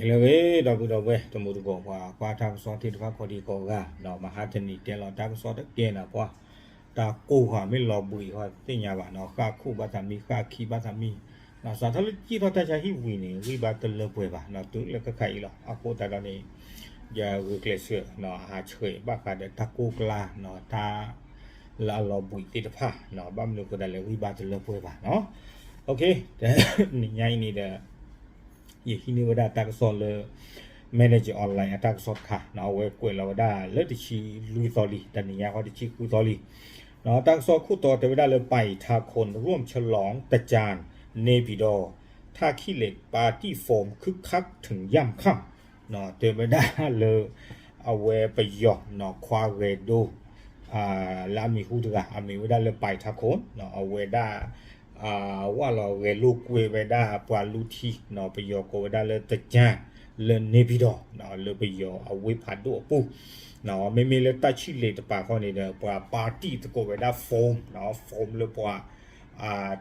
လၢအဂ့ၤ ဒီပုၢ်ဒီဝဲၢ် တံၤသကိးပှၤကွၢ်တၢ်ကစီၣ်သ့ၣ်တဖၣ် ကိးဒံကိးဂၤနီၤ, မဟါတနံၤတဲလီၤတၢ်ကစီၣ်တကဲနၤပှၤ, တၢ်ကိၢ်ဃီၤမ့ၢ်လီၤဘှံးဃီသ့ၣ်ညါဘၣ်နီၤ, ဃၣ်ခိၣ်ဘၣ်သးမံ ဃၣ်ခံဘၣ်သးမံ, စးထီၣ်လၢစံၣ်ထီၣ်တၢ်ဆါဟံၣ်ဝံၤန့ၣ် ဂံၢ်ဘါတလၢပှဲၤဘၣ်နီၤ, တုၤလၢခဲခါအံၤလီၤ. အဃိသတးဒီးန့ၣ် ယဂုာ်ကျဲးစၢးနီၤ အဟးဆှဲးဘၣ်ဃးဒီးတၢ်ကိၢ်ကျါနီၤ, တၢ်လၢအလီၤဘှံးသ့ၣ်တဖၣ်နီၤ, ဘၣ်မနုၤအဃိသတးလဲၣ် ဂံၢ်ဘါတလၢပှဲၤဘၣ်နီၤ. နံၤညါအံၤန့ၣ်ဒီး ယဟံးန့ၢ်ဝဲဒၣ်တၢ်ကစီၣ်လၢ Manager Online အတၢ်ကစီၣ်တခါနီၤ, အဝဲကွဲးလီၤဝဲဒၣ်လၢတဆံလွံၢ်သီလံ, တနံၤညါဃီတဆံဃုသီလံ. တၢ်ကစီၣ်ခိၣ်တီတဲဝဲဒၣ်လၢ ပၢ်အံၤထါခိၣ် ရူမ်ၡလီၢ် တကၠၣ် န့ၢ်ပံၤဒီး ထၣ်ခံၣ်လ့း ပၣ်တံၣ် form ခုၣ်ခၣ် ထုးယၣ်ခၣ်, တဲဝဲဒၣ်လၢ အဝဲပယီၤနီၤ ခွါဂဲၤဒိၣ် လၢအမံၤဟူတဂၤ အမ့ၢ်ဝဲဒၣ်လၢ ပၢ်အံၤထါခိၣ်နီၤ, အဝဲဒၣ် ဝၢ်လီၤဂဲၤလိာ်ကွဲဝဲဒၣ်ပှၤလူထံနီၤ, ပယီၤကိးဝဲဒၣ်လၢတကၠၣ်လၢန့ၢ်ပံၤဒီး လၢပယီၤအဝ့ၢ်ဖးဒိၣ်အပူၤ, မ့မ့ၢ်လၢတၢ်ဆံၣ်လ့းတပၤဃီန့ၣ်ဒီး ပှၤပၣ်တံၣ်သကိးဝဲဒၣ် form နီၤ, form လၢပှၤ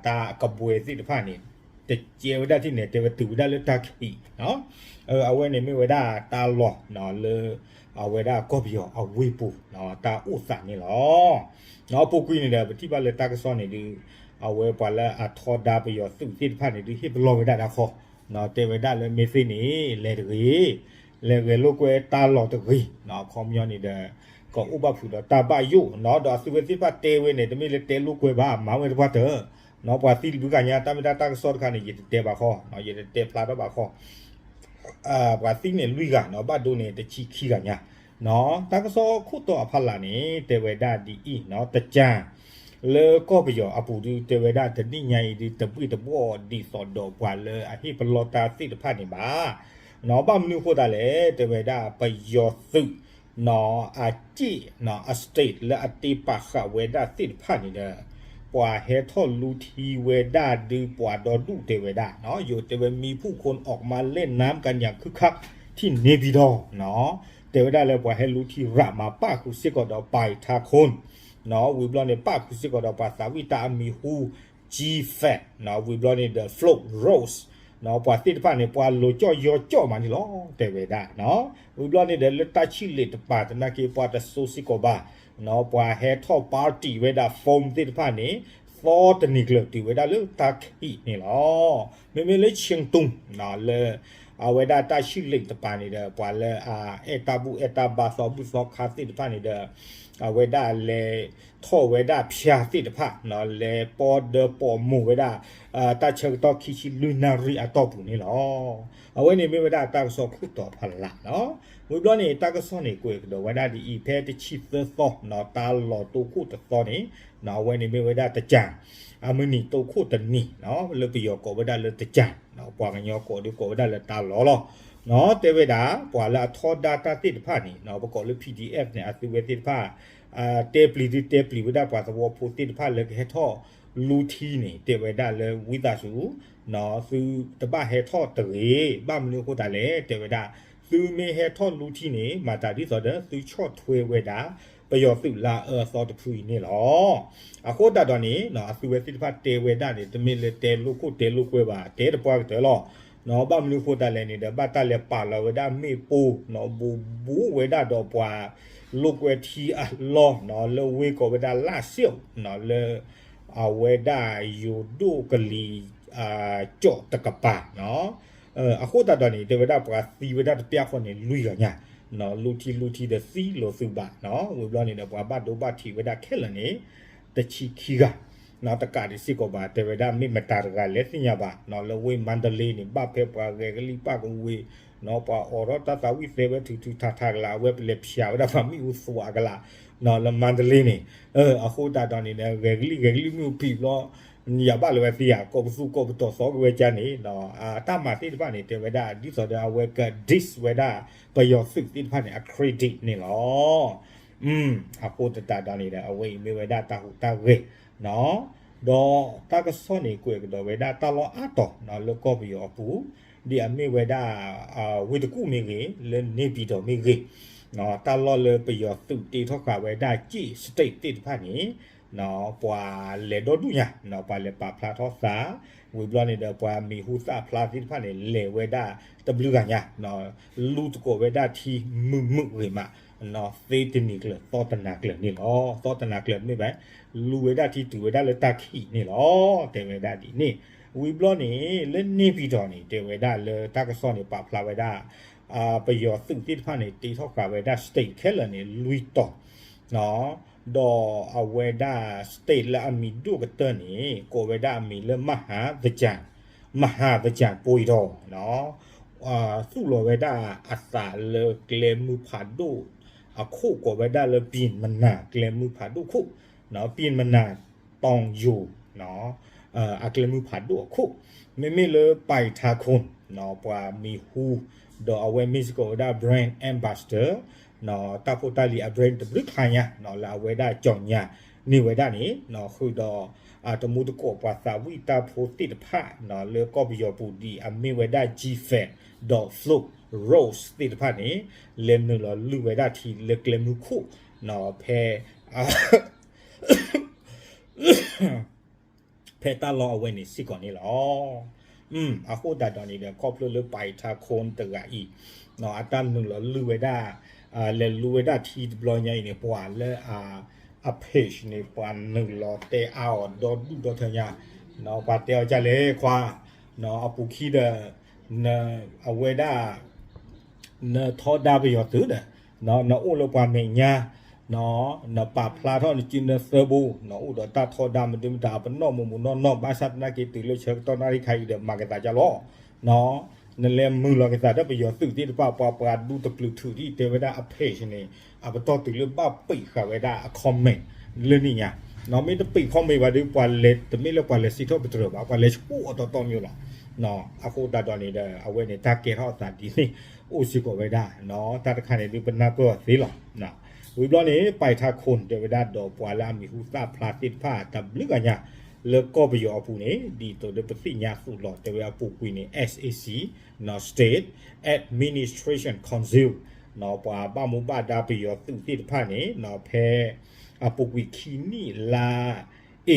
တၢ်ကဘှဲသ့ၣ်တဖၣ်န့ၣ် တကဲဝဲဒၣ်ထံၣ်န့ၣ် တဲဝဲတုၤဝဲဒၣ်လၢတၢ်ခံးနီၤ, အဝဲန့ၣ်မ့ၢ်ဝဲဒၣ်တၢ်လီၢ်နီၤ လၢ အဝဲဒၣ်ကီၢ်ပယီၤအဝ့ၢ်ပူၤ တၢ်အိၣ်သးန့ၣ်လီၤ. အပူၤကွံာ်န့ၣ်ဒီး ပထံၣ်ဘၣ်လၢတၢ်ကစီၣ်န့ၣ်ဒုး အဝဲပှၤလၢအထီဒါပယီၤသုးသ့ၣ်တဖၣ်န့ၣ်ဒုး ဟ့ၣ်ပလီၢ်ဝဲဒၣ်တၢ်ဃီနီၤ, တဲဝဲဒၣ်လၢမ့ၢ်သ့န့ၣ် လဲၤတဂ့ၤ, လဲၤဂဲၤလိာ်ကွဲတၢ်လီၢ်တဂ့ၤနီၤ, အခီပညီန့ၣ်ဒီး ကအိၣ်ဘၣ်ဖုးဒီးတၢ်ဘၣ်ယိၣ်နီၤ, ဒီးအသုးဝဲသ့ၣ်တဖၣ်တဲဝဲန့ၣ် တမ့ၢ်လၢတဲလိာ်ကွဲဘၣ် မၤဝဲတပှၢ်တၢၢ် ပှၤသံတဘျုးဂၤညါ, တၢ်မ့ၢ်တၢ်တၢ်ကစီၣ်တခါန့ၣ် ယတတဲဘၣ်ဃီ, ယတတဲဖျါထီၣ်ဘၣ်ဃီ, ပှၤသံန့ၣ်လွံၢ်ဂၤနီၤ, ဘၣ်ဒိန့ၣ်တဆံခံဂၤညါ, တၢ်ကစီၣ်ခိၣ်တီအဖီလာ်န့ၣ် တဲဝဲဒၣ်ဒ်အံၤနီၤ, တကၠၣ် လၢကီၢ်ပယီၤအပူၤဒုး တဲဝဲဒၣ်တနံၣ်ညါအံၤဒုး တဘှ့ၣ်တဘှီၣ်ဒ်သိးဒီးပှၤလၢအဟ့ၣ်ပလီၢ်တၢ်သ့ၣ်တဖၣ်န့ၣ်ဘၣ်, ဘၣ်မနုၤအဃိသတးလဲၣ် တဲဝဲဒၣ်ပယီၤသုး နီၤ အစ့ၣ်နီၤ အ state လၢအတ့ပာ်ဃာ်ဝဲဒၣ်သ့ၣ်တဖၣ်န့ၣ်ဒီး ပှၤဟဲထီၣ်လူထံဝဲဒၣ်ဒုး ပှၤဒီဒူၣ်တဲဝဲဒၣ်နီၤ, ယိၤတဲဝဲ มีผู้คนออกมาเล่นน้ำกันอย่างคึกคักที่เนปิดอร์နီၤ, တဲဝဲဒၣ်လၢပှၤဟဲလူထံရၣ်မၤပၣ်ဃုာ်စ့ၢ်ကီးဒီး ပၢ်အံၤထါခိၣ်နီၤ, ဝံၤဘျီန့ၣ် ပၣ်ဃုာ်စ့ၢ်ကီးဒီးပှၤသးဝံၣ်တၢ်အမံၤဟူ G fiveနီၤ, ဝံၤဘျီန့ၣ်ဒီး Float Rossနီၤ, ပှၤသ့ၣ်တဖၣ်န့ၣ် ပှၤလိၤကၠီၣ်ယီၢ်ကၠီၣ်မးန့ၣ်လီၤ တဲဝဲဒၣ်နီၤ, ဝံၤဘျီန့ၣ်ဒီး လၢတၢ်ဆံၣ်လ့းတပၤသနာ်က့ ပှၤတစိစ့ၢ်ကီးဘၣ်နီၤ, ပှၤဟဲထီၣ် party ဝဲဒၣ် form သ့ၣ်တဖၣ်န့ၣ် သီတနံၤကျၢၤတုၤဝဲဒၣ်လၢတၢ်ခံးန့ၣ်လီၤ. မ့မ့ၢ်လၢ Chengdu နီၤ လၢ အဝဲဒၣ်တၢ်ဆံၣ်လ့းတပၤန့ၣ်ဒီး ပှၤလၢအအဲၣ်တၢ်ဘူၣ်အဲၣ်တၢ်ဘါသီဘူၣ်သီခါသ့ၣ်တဖၣ်န့ၣ်ဒီး အဝဲဒၣ်လဲၤထီၣ်ဝဲဒၣ်ဖၠါသ့ၣ်တဖၣ်နီၤ, လဲၤပီၢ်ဒၢပီၢ်မိၢ်ဝဲဒၣ် တၢ်ဆၢကတီၢ်ခံဆံလွံၢ်နၣ်ရံၣ်အတီၢ်ပူၤန့ၣ်လီၤ. အဝဲန့ၣ်မ့ၢ်ဝဲဒၣ်တၢ်ကစီၣ်ခိၣ်တီဖးလၢ်နီၤ. ဝံၤဘျီန့ၣ် တၢ်ကစီၣ်န့ၣ် ကွဲးကဒီးဝဲဒၣ်ဒ်အံၤ ဖဲတဆံသၢသီနီၤ, တၢ်လီၢ်တိခိၣ်တသီန့ၣ်နီၤ, အဝဲန့ၣ်မ့ၢ်ဝဲဒၣ်တကၠၣ် အမုၢ်နံၤတိခိၣ်တနံၤနီၤ, လၢပယီၤကိးဝဲဒၣ်လၢတကၠၣ်နီၤ, ပှၤကညီကိးဒုးကိးဝဲဒၣ်လၢတၢ်လီၢ်လီၤနီၤ. တဲဝဲဒၣ် ပှၤလၢအထီဒါတၢ်သ့ၣ်တဖၣ်န့ၣ်နီၤ, ပကိးလၢ PDF န့ၣ် အသုဝဲသ့ၣ်တဖၣ် တဲပျံၤဒုးတဲပျံၤဝဲဒၣ်ပှၤသဝီဖိသ့ၣ်တဖၣ်လၢကဟဲထီၣ်လူထံန့ၣ် တဲဝဲဒၣ်လၢဝံသးစူၤနီၤ, သုတဘၣ်ဟဲထီၣ်တဂ့ၤ, ဘၣ်မနုၤအဃိသတးလဲၣ် တဲဝဲဒၣ် သုမ့ၢ်ဟဲထီၣ်လူထံန့ၣ် မၤသးဒ်သိးဒီး သုဆီၣ်ထွဲဝဲဒၣ် ပယီၤသုးလၢအအၢအသီတဖုအံၤန့ၣ်လီၤ. အဃိသတးဒီးန့ၣ်နီၤ, အသုဝဲသ့ၣ်တဖၣ်တဲဝဲဒၣ်န့ၣ် တမ့ၢ်လၢတဲလိာ်ခိၣ်တဲလိာ်ကွဲဘၣ်, တဲတပှၢ်ကတၢၢ်လီၤနီၤ. ဘၣ်မနုၤအဃိသတးလဲၣ်န့ၣ်ဒီး ဘၣ်တၢ်လဲၤပာ်လီၤဝဲဒၣ်မ့ၣ်ပိၢ်နီၤ, ဘူးဘူးဝဲဒၣ်ဒီးပှၤလိာ်ကွဲထံအလီၢ်နီၤ, လၢဝ့ၢ်ကိးဝဲဒၣ်လၣ်စ့ၣ်နီၤ, လၢ အဝဲဒၣ်ယိၤဒိၣ်ကလံၤ ကၠီၣ်တကပၤနီၤ. အဃိသတးဒီးန့ၣ် တဲဝဲဒၣ်ပှၤသံဝဲဒၣ်တပျၢ်ဃီန့ၣ် လွံၢ်ဂၤညါနီၤ, လူထံလူထံဒီးသံလိာ်သုးဘၣ်နီၤ. ဝံၤဘျီန့ၣ်ဒီး ပှၤဘၣ်ဒိဘၣ်ထံးဝဲဒၣ်ခဲလၢာ်န့ၣ် တဆံခံဂၤနီၤ, တကးဒံးစ့ၢ်ကီးဘၣ် တဲဝဲဒၣ်မ့ၢ်မတၤတဂၤလဲၣ်သ့ၣ်ညါဘၣ်နီၤ, လၢဝ့ၢ်မါတလ့န့ၣ် ဘၣ်ဖဲပှၤဂဲၤကလံၣ်ပၣ်ကဝ့ၤနီၤ, ပှၤအိးထီၣ်တၢ်သးဝံၣ်သဲဝဲထုးထုးထးထးကလး, အဝဲပလဲၤဖျါဝဲဒၣ်ပှၤမ့ၣ်အူသွးကလးနီၤ, လၢမါတလ့န့ၣ် အဃိသတးဒီးန့ၣ်ဒီး ဂဲၤကလံၣ်ဂဲၤကလံၣ်မ့ၣ်အူဖံးဘျီ ယၤဘၣ်လၢၤဝဲသ့ဧါ, ကိးပသူကိးပတီၤသီက့ၤဝဲကါန့ၣ်နီၤ, တၢ်မၤသ့ၣ်တဖၣ်န့ၣ် တဲဝဲဒၣ် ဒ်သိးဒီးအဝဲက diss ဝဲဒၣ် ပယီၤသုးသ့ၣ်တဖၣ်န့ၣ် အ credit န့ၣ်လီၤ. အဃိသတးဒီးန့ၣ်ဒီး အဝဲအံၤမ့ၢ်ဝဲဒၣ်တၢ်ဟူးတၢ်ဂဲၤနီၤ, ဒီးတၢ်ကစီၣ်န့ၣ် ကွဲးကဒီးဝဲဒၣ်တၢ်လီၢ်အါတီၤနီၤ လၢကီၢ်ပယီၤအပူၤ, ဒ်အမ့ၢ်ဝဲဒၣ် ဝ့ၢ်တကူၣ်မ့ၢ်ဂ့ၤ, လၢန့ၢ်ပံၤတီၤမ့ၢ်ဂ့ၤ, တၢ်လီၢ်လၢပယီၤသုးတ့ထီၣ်ဃာ်ဝဲဒၣ် ကၠ့ၣ် state သ့ၣ်တဖၣ်န့ၣ် ပှၤလဲၤဒီဒူၣ်ညါ ပှၤလဲၤပာ်ဖျါထီၣ်သး, ဝံၤဘျီန့ၣ်ဒီး ပှၤမံၤဟူသၣ်ဖျါသ့ၣ်တဖၣ်န့ၣ် လဲၤဝဲဒၣ်တဘျုးဂၤညါ လူၤသကိးဝဲဒၣ်ထံမုာ်မုာ်ဂ့ၤမး, သ့တနံၤကျၢၤ သီတနၤကျၢၤန့ၣ်လီၤ. သီတနၤကျၢၤမ့ၢ်ဘၣ် လူၤဝဲဒၣ်ထံတုၤဝဲဒၣ်လၢတၢ်ခံးန့ၣ်လီၤ. တဲဝဲဒၣ်ဒ်န့ၣ်, ဝံၤဘျီန့ၣ် လၢန့ၣ်ပံၤထီၣ်န့ၣ် တဲဝဲဒၣ်လၢတၢ်ကစီၣ်န့ၣ် ပာ်ဖျါဝဲဒၣ် ပယီၤသုးသ့ၣ်တဖၣ်န့ၣ် တ့ထီၣ်ဃာ်ဝဲဒၣ် state ခဲလၢာ်န့ၣ် လွံၢ်တီၤ ဒီးအဝဲဒၣ် state လၢအမံၤဒိၣ်ကတၢၢ်န့ၣ် ကိးဝဲဒၣ်အမံၤလၢ မဟာသင်္ကြန်, မဟာသင်္ကြန် ပူၤအံၤဒီး သူၣ်လီၤဝဲဒၣ်အသးလၢကျဲမုၢ်ဖးဒိၣ်အခိၣ် ကိးဝဲဒၣ်လၢ ပျဉ်းမနၤ ကျဲမုၢ်ဖးဒိၣ်ခိၣ်, ပျဉ်းမနၤ တောင်ရိုး အကျဲမုၢ်ဖးဒိၣ်အခိၣ်, မ့မ့ၢ်လၢ ပၢ်အံၤထါခိၣ် ပှၤမံၤဟူ ဒီးအဝဲမ့ၢ်စ့ၢ်ကီးဝဲဒၣ် brand ambassador တၢ်ဖိတၢ်လံၤအ brand တဘျုးခါညါ လၢအဝဲဒၣ်ကၠီၣ်ညါန့ၢ်ဝဲဒၣ်န့ၣ် ဃုာ်ဒီး တမူတကိးပှၤသးဝံၣ်တၢ်ဖိသ့ၣ်တဖၣ် လၢကီၢ်ပယီၤပူၤဒ်အမ့ၢ်ဝဲဒၣ် G-Fan ဒီး Float Rose သ့ၣ်တဖၣ်န့ၣ် လဲၤနုာ်လီၤလုၢ်ဝဲဒၣ်ထံလၢကျဲမုၢ်ခိၣ် ဖဲ ဖဲတၢ်လီၢ်အဝဲန့ၣ်စ့ၢ်ကီးန့ၣ်လီၤ. အဃိသတးဒီးန့ၣ်ဒီး ခီဖျိလၢ ပၢ်အံၤထါခိၣ် တဂၤအံၤ အတၢ်နုာ်လီၤလုၢ်ဝဲဒၣ် လဲၤလူၤဝဲဒၣ်ထံတဘျီညါအံၤန့ၣ် ပှၤလၢအ အ page န့ၣ် ပှၤနုာ်လီၤတဲအါအီၤဒီဒူၣ်ဒီထၢညါ, ပှၤတဲအီၤဒ်လဲၣ်ခွါ, အပူၤခံဒီး အဝဲဒၣ် နထီဒါပယီၤသုးဒီး နအိၣ်လၢပှၤမဲာ်ညါ, နပာ်ဖျါထီၣ်နစုနသၢဘိ, နအိၣ်ဒီးတၢ်ထီဒါမနုၤမတၤ ပနီၣ်မူးမူးနီၢ်နီၢ် ဘၣ်ဆၣ်သနာ်က့တုၤလၢဆၢကတီၢ်နၣ်ရံၣ်ခါအံၤဒီး မၤကသးဒ်လဲၣ်, နလဲၤမုာ်လီၤက့ၤသးဒီးပယီၤသုးသ့ၣ်တဖၣ် ပှၤပှၤဒူတကလုာ်ထုးဒ်တဲဝဲဒၣ်အ page န့ၣ် အပတီၢ်တုၤလၢဘၣ်ပံာ်ဃာ်ဝဲဒၣ်အ comment လၢန့ၣ်ညါ, မ့ၢ်တပံာ် comment ဘၣ်ဒီး ပှၤလဲၤတမ့ၢ်လၢပှၤလဲၤစံးထီၣ်ပတြၢၤဘၣ် ပှၤလဲၤဆူအီၤတီတီမ့ၢ်လီၤ. အဃိသတးဒီးန့ၣ်ဒီး အဝဲန့ၣ်တၢ်ကဲထီၣ်အသးဒ်န့ၣ် အိၣ်စ့ၢ်ကီးဝဲဒၣ်, တၢ်တခါန့ၣ်ဒုးပနၢ်ပၢၢ်အီၤသ့လီၤ. ဝံၤဘျီန့ၣ် ပၢ်အံၤထါခိၣ် တဲဝဲဒၣ်ဒီးပှၤလၢအမံၤဟူသၣ်ဖျါသ့ၣ်တဖၣ်တဘျုးဂၤညါ လၢကီၢ်ပယီၤအပူၤန့ၣ် ဒ်သိးဒီးပသ့ၣ်ညါသိးလီၤ တဲဝဲအပူၤကွံာ်န့ၣ် SAC, State Administration Council, ပှၤဘၣ်မူဘၣ်ဒါပယီၤသုးသ့ၣ်တဖၣ်န့ၣ် ဖဲ အပူၤကွံာ်ခံနံၣ်လါ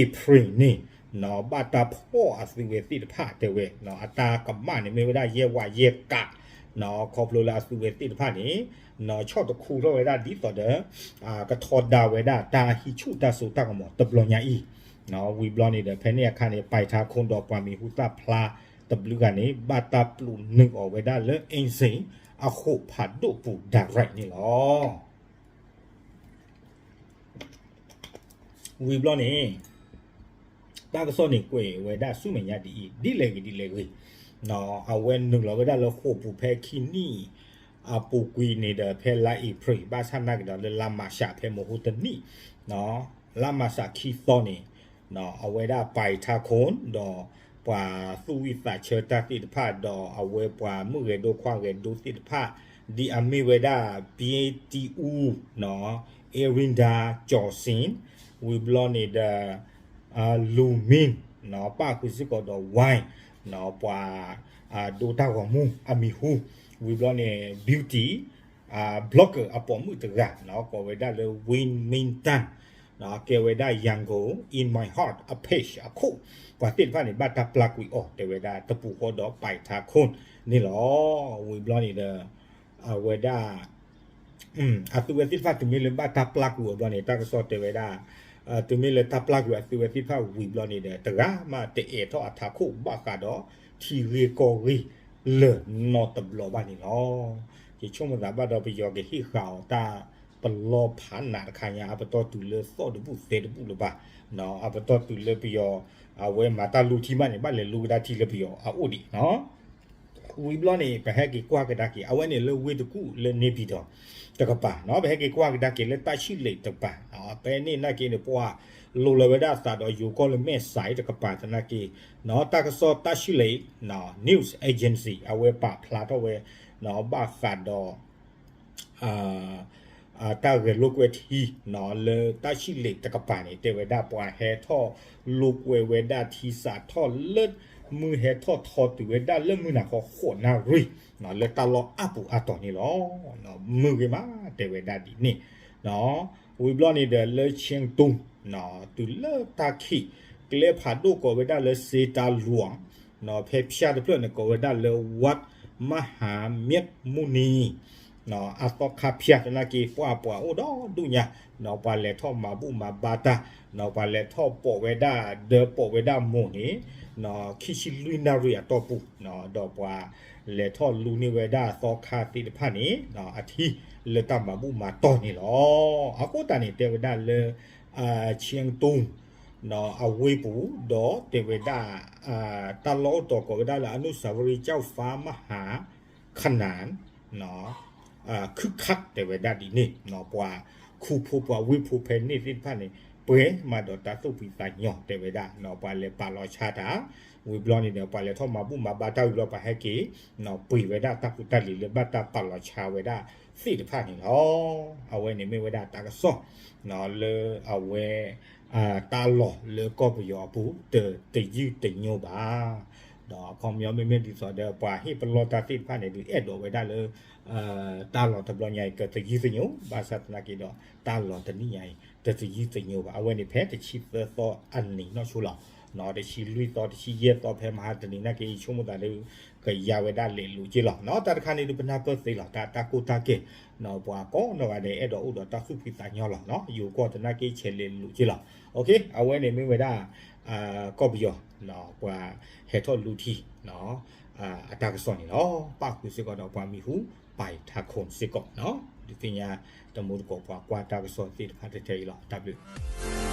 April န့ၣ် ဘၣ်တၢ်ဖီၣ်အသုးဝဲသ့ၣ်တဖၣ်တဲဝဲ အတၢ်ကမၣ်န့ၣ်မ့ၢ်ဝဲဒၣ်ယဲၢ်ဝးယဲၢ်ကး, ခီဖျိလၢအသုးဝဲသ့ၣ်တဖၣ်န့ၣ် ဆီၣ်တခူထီၣ်ဝဲဒၣ်ဒ်သိးဒီး ကထီဒါဝဲဒၣ်တၢ်ဟံးဆူၣ်တၢ်စိတၢ်ကမီၤတဘျီညါအံၤ, ဝံၤဘျီန့ၣ်ဒီး ဖဲန့ၣ်အခါန့ၣ် ပၢ်အံၤထါခိၣ်ဒီးပှၤမံၤဟူသၣ်ဖျါတဘျုးဂၤန့ၣ် ဘၣ်တၢ်ပျိးနုာ်အီၤဝဲဒၣ်လၢ အ့စ့ၣ် အဃိးဖးဒိၣ်ပူၤ direct န့ၣ်လီၤ. ဝံၤဘျီန့ၣ် တၢ်ကစီၣ်န့ၣ်ကွဲးဝဲဒၣ်ဆူမဲာ်ညါဒ်အံၤ ဒ်လဲၣ်ဂ့ၤဒ်လဲၣ်ဂ့ၤ, အဝဲနုာ်လီၤဝဲဒၣ်လၢဃိာ်ပူၤဖဲခံနံၣ်အပူၤကွံာ်န့ၣ်ဒီး ဖဲလါအ့ဖြ့ၣ် ဘၣ်ဆၣ်နာ်က့ဒီးလၢလါမၢ်ၡး ဖဲမဟါတနံၣ် လါမၢ်ၡးခံသီန့ၣ် အဝဲဒၣ်ပၢ်အံၤထါခိၣ် ဒီးပှၤသူၣ်ဝံၣ်သးဆၢတၢ်သ့ၣ်တဖၣ် ဒီးအဝဲပှၤမုၣ်ဂဲၤဒိခွါဂဲၤဒိသ့ၣ်တဖၣ် ဒ်အမ့ၢ်ဝဲဒၣ် ဘံတံအူ အ့ရ့ၣ်ဒၤ ကၠီၣ်စ့ၣ် ဝံၤဘျီန့ၣ်ဒီး လူၤမံ ပၣ်ဃုာ်စ့ၢ်ကီးဒီး ဝဲ ပှၤဒိတၢ်ဂီၤမူအမံၤဟူ, ဝံၤဘျီန့ၣ် Beauty blogger အပိာ်မုၣ်တဂၤ ကိးဝဲဒၣ်လၢ Win Min Tan ကဲဝဲဒၣ် Yangon in My Heart အ page အခိၣ်, ပှၤသ့ၣ်တဖၣ်န့ၣ် ဘၣ်တၢ်ပျၢ်ကွံာ်အီၤ တဲဝဲဒၣ်တပူၤဃီဒီးပၢ်အံၤထါခိၣ်န့ၣ်လီၤ. ဝံၤဘျီန့ၣ်ဒီး အဝဲဒၣ် အသုဝဲသ့ၣ်တဖၣ်တုၤမ့ၢ်လၢဘၣ်တၢ်ပျၢ်ကွံာ်အီၤဘျီန့ၣ် တၢ်ကစီၣ်တဲဝဲဒၣ် တုၤမ့ၢ်လၢတၢ်ပျၢ်ကွံာ်အသုဝဲသ့ၣ်တဖၣ်ဝံၤဘျီန့ၣ်ဒီး တဂၤမးတအဲၣ်ထီၣ်အထးခိၣ်ဘၣ်ဃးဒီးထံဂ့ၢ်ကီၢ်ဂ့ၢ်လၢၤနီတဘျီဘၣ်န့ၣ်လီၤ. ယဆိကမိၣ်သးဘၣ်ဒီးပယီၤကဟ့ၣ်ဃာ်အီၤတၢ်ပလီၢ်ဖးနးတခါညါ အပတီၢ်တုၤလၢသီၣ်တဘူၣ်သဲတဘူၣ်လၢၤဘၣ်, အပတီၢ်တုၤလၢပယီၤ အဝဲမၤတၢ်လူထံမးန့ၣ် ဘၣ်လဲၤလူကဒါထံလၢပယီၤအအိၣ်ဒံး ဝံၤဘျီန့ၣ် ပဟဲက့ၤကွၢ်ကဒါက့ၤ အဝဲန့ၣ်လၢဝ့ၢ်တကူၣ်လၢန့ၣ်ပံၤဒီးတကပၤ, ပဟဲက့ၤကွၢ်ကဒါက့ၤလၢတၢ်ဆံၣ်လ့းတကပၤ, ဖဲန့ၣ်နာ်က့န့ၣ် ပှၤလိၤလီၤဝဲဒၣ်အသးဒီးယိၤကီၢ်လၢမဲၢ်စးတကပၤသနာ်က့, တၢ်ကစီၣ်တၢ်ဆံၣ်လ့း news agency အဝဲပာ်ဖျါထီၣ်ဝဲ ဘၣ်ဃးဒီး တၢ်ဂဲၤလိာ်ကွဲထံ လၢတၢ်ဆံၣ်လ့းတကပၤန့ၣ် တဲဝဲဒၣ်ပှၤဟဲထီၣ်လိာ်ကွဲဝဲဒၣ်ထံစးထီၣ်လၢ မုၢ်ဟဲထီၣ်ထီတုၤဝဲဒၣ်လၢမုၢ်နၤခီဃိးနၣ်ရံၣ် လၢတၢ်လီၢ်အါပူၤအါတီၤန့ၣ်လီၤ. မုာ်ဂ့ၤမး တဲဝဲဒၣ်ဒ်န့ၣ်, ဝံၤဘျီန့ၣ်ဒီးလၢ Chengdu တုၤလၢတၢ်ခံး ကျဲဖးဒိၣ်ကိးဝဲဒၣ်လၢစ့တၢ်လွၤ, ဖဲဖၠၣ်တဖျၢၣ်န့ၣ် ကိးဝဲဒၣ်လၢ ဝးမၢ်ဟၢမ့ၣ်မူနံ, အသီခါဖၠၣ်သနာ်က့ ပှၤပှၤအိၣ်ဒီဒူၣ်ညါ, ပှၤလဲၤထီၣ်မၤဘူၣ်မၤဘါတၢ်, ပှၤလဲၤထီၣ်ပိာ်ဝဲဒၣ် ဒၢပိာ်ဝဲဒၣ်မိၢ်န့ၣ် ခံဆံလွံၢ်နၣ်ရံၣ်အတီၢ်ပူၤ, ဒီးပှၤလဲၤထီၣ်လူန့ၢ်ဝဲဒၣ်သီခါသ့ၣ်တဖၣ်န့ၣ် အထံလၢတၢ်မၤဘူၣ်မၤတီၢ်န့ၣ်လီၤ. အဃိသတးန့ၣ် တဲဝဲဒၣ်လၢ ဆံးတူ အဝ့ၢ်ပူၤ ဒီးတဲဝဲဒၣ် တၢ်လီၢ်အိၣ်တီကိးဝဲဒၣ်လၢ အနုစၤဝရံၤ ကၠီၣ်ဖါမဟါ ခနၣ် ခုၣ်ခး တဲဝဲဒၣ်ဒ်န့ၣ်, ပှၤခူဖိပှၤဝ့ၢ်ဖိဖဲန့ၣ်သ့ၣ်တဖၣ်န့ၣ် ပှဲၤမးဒီးတၢ်သူၣ်ဖှံသးညီ တဲဝဲဒၣ်, ပှၤလဲၤပာ်လီၤဆါတၢ်, ဝံၤဘျီန့ၣ်ဒီး ပှၤလဲၤထီၣ်မၤဘူၣ်မၤဘါတၢ်ဝံၤဘျီ ပှၤဟဲက့ၤ ပှ့ၤဝဲဒၣ်တၢ်ဖိတၢ်လံၤလၢဘၣ်တၢ်ပာ်လီၤဆါဝဲဒၣ်သ့ၣ်တဖၣ်န့ၣ်လီၤ. အဝဲန့ၣ်မ့ၢ်ဝဲဒၣ်တၢ်ကစီၣ် လၢအဝဲ တၢ်လီၢ်လၢကီၢ်ပယီၤအပူၤ တတယုၢ်တညိဘၣ်. ဒီးအခီပညီမ့မ့ၢ်ဒ်သိးဒီး ပှၤဟ့ၣ်ပလီၢ်တၢ်သ့ၣ်တဖၣ်န့ၣ် ဒုးအဲၣ်ဒိးဝဲဒၣ်လၢ တၢ်လီၢ်တဘျီညါအံၤ ကတယုၢ်တညိ, ဘၣ်ဆၣ်သနာ်က့ဒီး တၢ်လီၢ်တနံၣ်ညါအံၤ တတယုၢ်တညိဘၣ်. အဝဲန့ၣ်ဖဲတဆံသၢသီအနံၤနီၢ်ဆိလီၤ, တဆံလွံၢ်သီ တဆံယဲၢ်သီ ဖဲမဟါတနံၤနာ်က့ ယဆိကမိၣ်သးဒီး ကယါဝဲဒၣ်လဲၤလိာ်က့လီၤ. တၢ်တခါန့ၣ်ဒုး ပနၢ်ပၢၢ်သ့လီၤ တၢ် တၢ်ကိၢ်တၢ်ဂီၤ, ပှၤကိးနီၢ်ဂၤဒဲး အဲၣ်ဒိးအိၣ်ဒီးတၢ်သူၣ်ဖှံသးညီလီၤ. ယိၤကီၢ်သနာ်က့ ဆဲးလဲၤလိာ်က့လီၤ. အဝဲန့ၣ်မ့ၢ်ဝဲဒၣ် ကီၢ်ပယီၤ ပှၤဟဲထီၣ်လူထံ အတၢ်ကစီၣ်န့ၣ်လီၤ. ပၣ်ဃုာ်စ့ၢ်ကီးဒီးပှၤမံၤဟူ ပၢ်ထးခိၣ်စ့ၢ်ကီး, ဒုးသ့ၣ်ညါတမူတကိးပှၤကွၢ်တၢ်ကစီၣ်သ့ၣ်တဖၣ်ထဲအံၤလီၤ. တၢ်ဘျုး